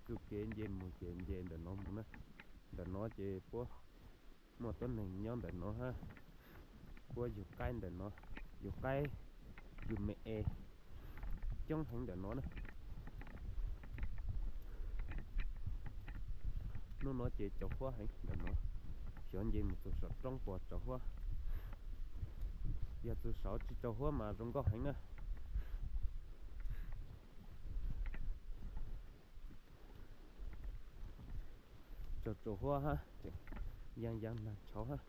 Txuj kev nce mus ces nce ntawm no mus na. Ntawm no ces puab muaj tuab neeg nyob ntawm no hab, puab yug qaib ntawm no, yug qaib, yug me es coob heev ntawm no na. Hnub no ces tsaus huab heev ntawm no, xyov nce mus txug saum roob puas tsaus huab. Yog txug saud tsis tsaus huab mas zoo nkauj heev na. Tsaus tsaus huab hab, yaa yaa nag tshauv hab.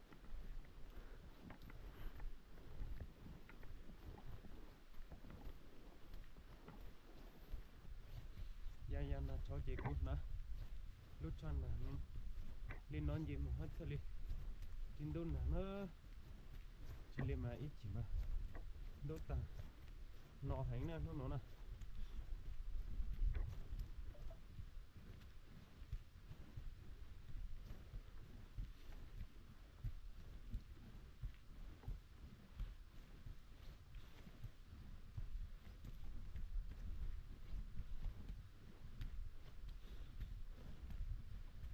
Yaa yaa nag tshauv ces kuv hnav lub tsho nag li no nce mus hab txhaj li tsis ntub nag na. Tsis li mas ib chim mas ntub tag no heev na hnub no na.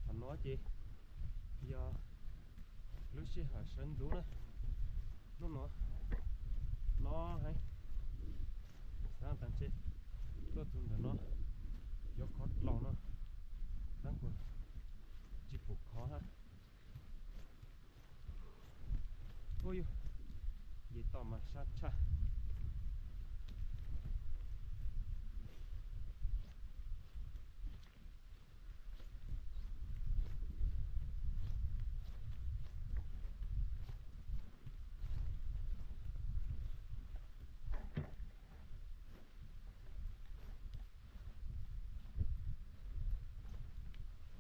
Thaum no ces yog lub sij hawm sawv ntxuv na, hnub no no heev, xav tas ntshe tuaj txug ntawm no yuav khov dlaus no, tab kuas tsis pum khov hab. Ub yug, nce toj mas sab tshaj.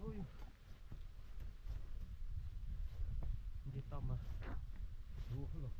Ub yug, nce toj mas duv hab los.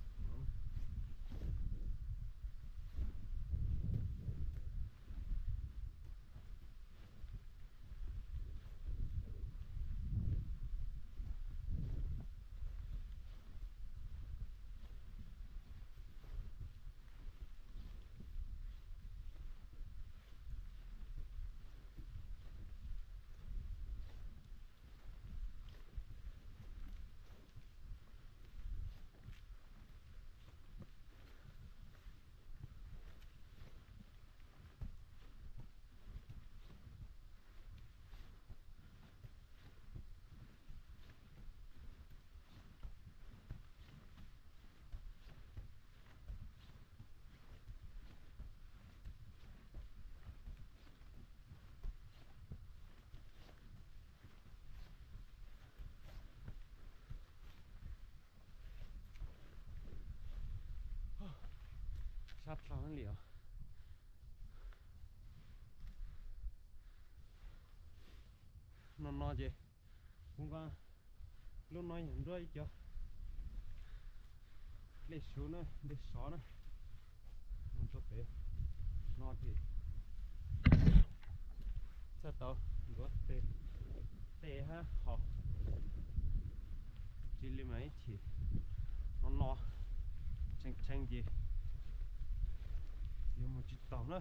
Sab dlhau li os. No no ces kuv nqa lub no yog nruab ib co dlej suv na, dlej sov na, mus rau pem no ces txhaj tau ntuav tes hab haus. Tsis li mas ib chim no no tshee tshee ces yuav mus tsis taus na.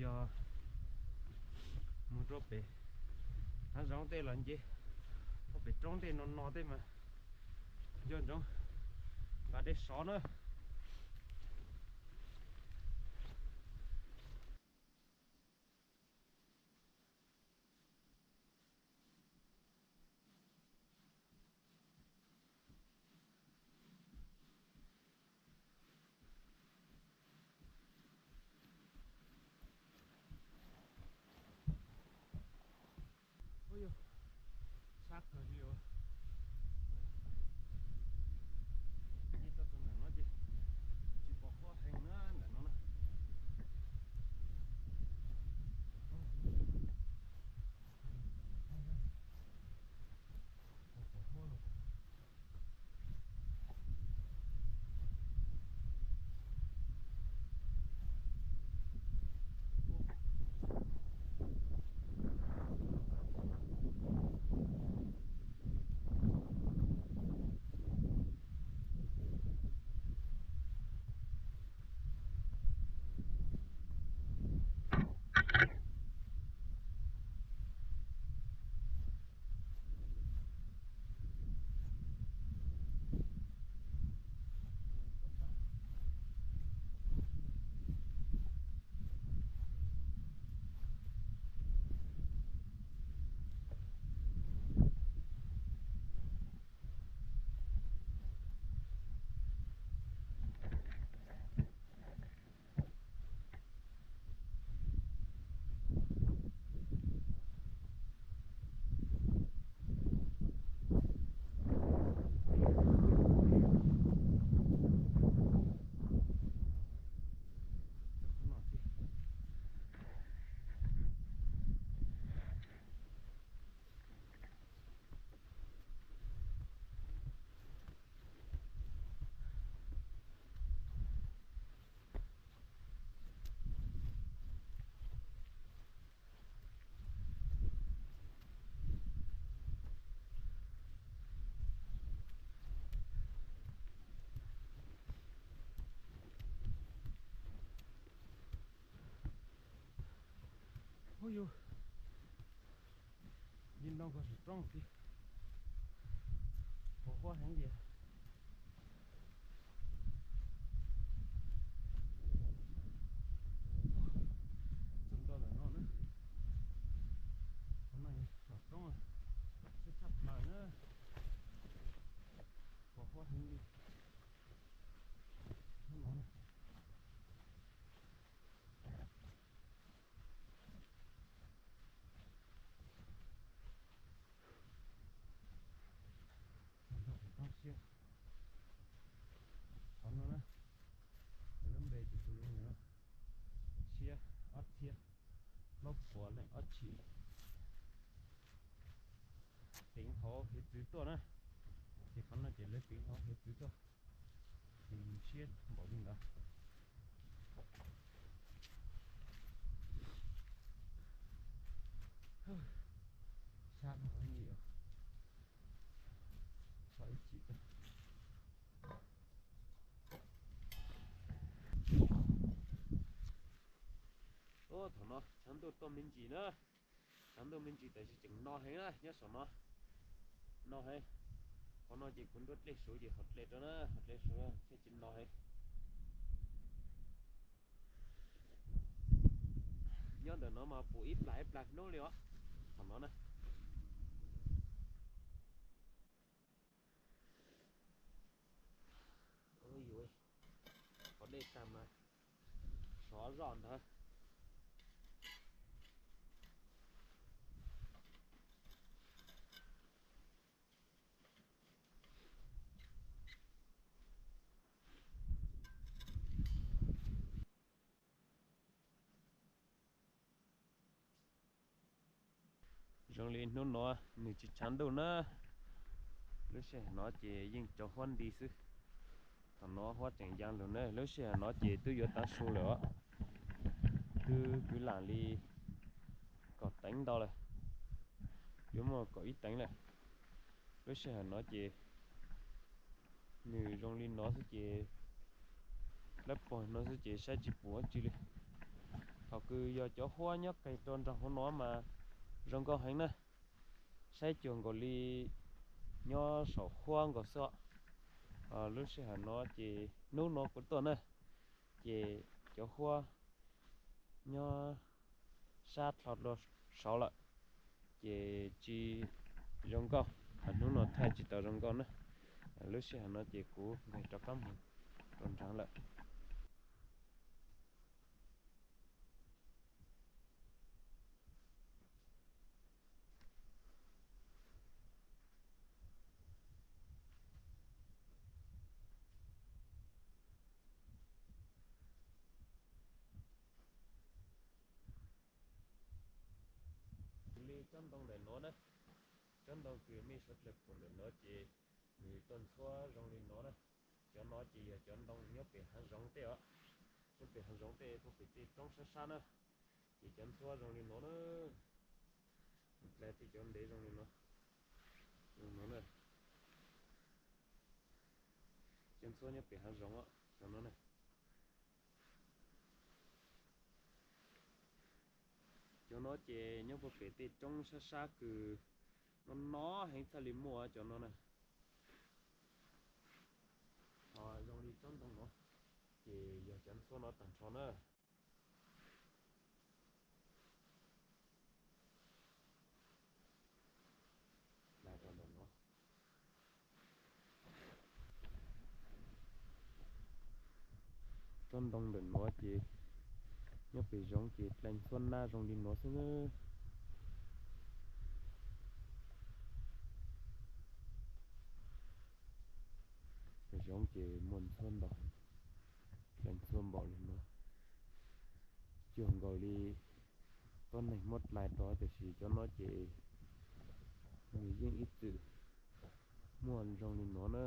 Yog mus rau pem hav zoov tej los nce, rau pem roob tej no no tej mas nco ntsoov nqa dej sov na. Ub yog, sab kawg li os. Nce tau tus ntawm no ces tsis pom huab heev na ntawm no na. Ub yus, li no koj saum roob tiag, pos huab heev li. Txog ntua ntawm no na, qhov no saum roob, siab tshaj plaws na, pos huab heev li. Qhov no na, lub npe ces hu zoo li no, siab ob txhiab plaub puas leej ob tshim. Teev hauv hiav txwv tuaj na, ces qhov no ces lawv teev hauv hiav txwv tuaj, ces siab npaum li ntawd. Sab no li, txog ib chim. Thaum no tshav ntuj tuaj me ntsis na, tshav ntuj me ntsis tab sis tseem no heev na nyob saum no, no heev. Qhov no ces kuv nruab dlej suav ces haus dlej rau na, haus dlej suav thiaj tsis no heev. Nyob ntawm no mas pum ib plag ib plag hnub li os, thaum no na. Qhov dej tag mas sov zoj ntawd. Zoo li hnub no nws tsis tshav ntuj na, lub sij hawm no ces yeej cov huab nti xwb. Thaum no huab tseem ya lug na, lub sij hawm no ces twb yuav tav su lawm os, twb kwv lam li kaum teev ntau lawm, yuav muaj kaum ib teev lawm. Lub sij hawm no ces nws zoo li no xwb ces, lab pog no xwb ces saib tsis pum dab tsi li. Thaum kws yog cov huab nyob qis rau nraum hauv no mas zoo nkauj heev na, saib cuag nkaus li nyob saum huab nkaus xwb os. Lub sij hawm no ces hnub no kuv tuaj na, ces cov huab nyob sab dlhau dua saud lawm, ces tsis zoo nkauj, hnub no thaij tsis tau zoo nkauj na. Lub sij hawm no ces kuv nqis rov qab mus rau nraud lawm. Li tsob ntoo ntawm no na, tsob ntoo kws mej sawv dlawg pum ntawm no ces nws txoj ntxhuab zoo li no na. Cov no ces yog cov ntoo nyob pem hav zoov tej os, nyob pem hav zoov tej puag pem tej roob sab sab na, ces cov ntxhuab zoo li no na. Dlai tej cov ntev zoo li no, zoo no na. Cov ntxhuab nyob pem hav zoov os, cov no na. Cov no ces nyob puag pem tej roob sab sab kws no no heev txhaj li muaj cov no na. Ho zoo li tsob ntoo no ces yog cov ntxhuab no tag nrho na. Tsob ntoo ntawm no ces nyob pem zoov ces dlai ntxhuab nab zoo li no xwb na. Pem zoov ces muaj ntxhuab ntau, dlai ntxhuab npaum li no, cuag nkaus li tuab neeg muab dlai rau, tiam sis cov no ces nws yeej ib txwm muaj zoo li no na.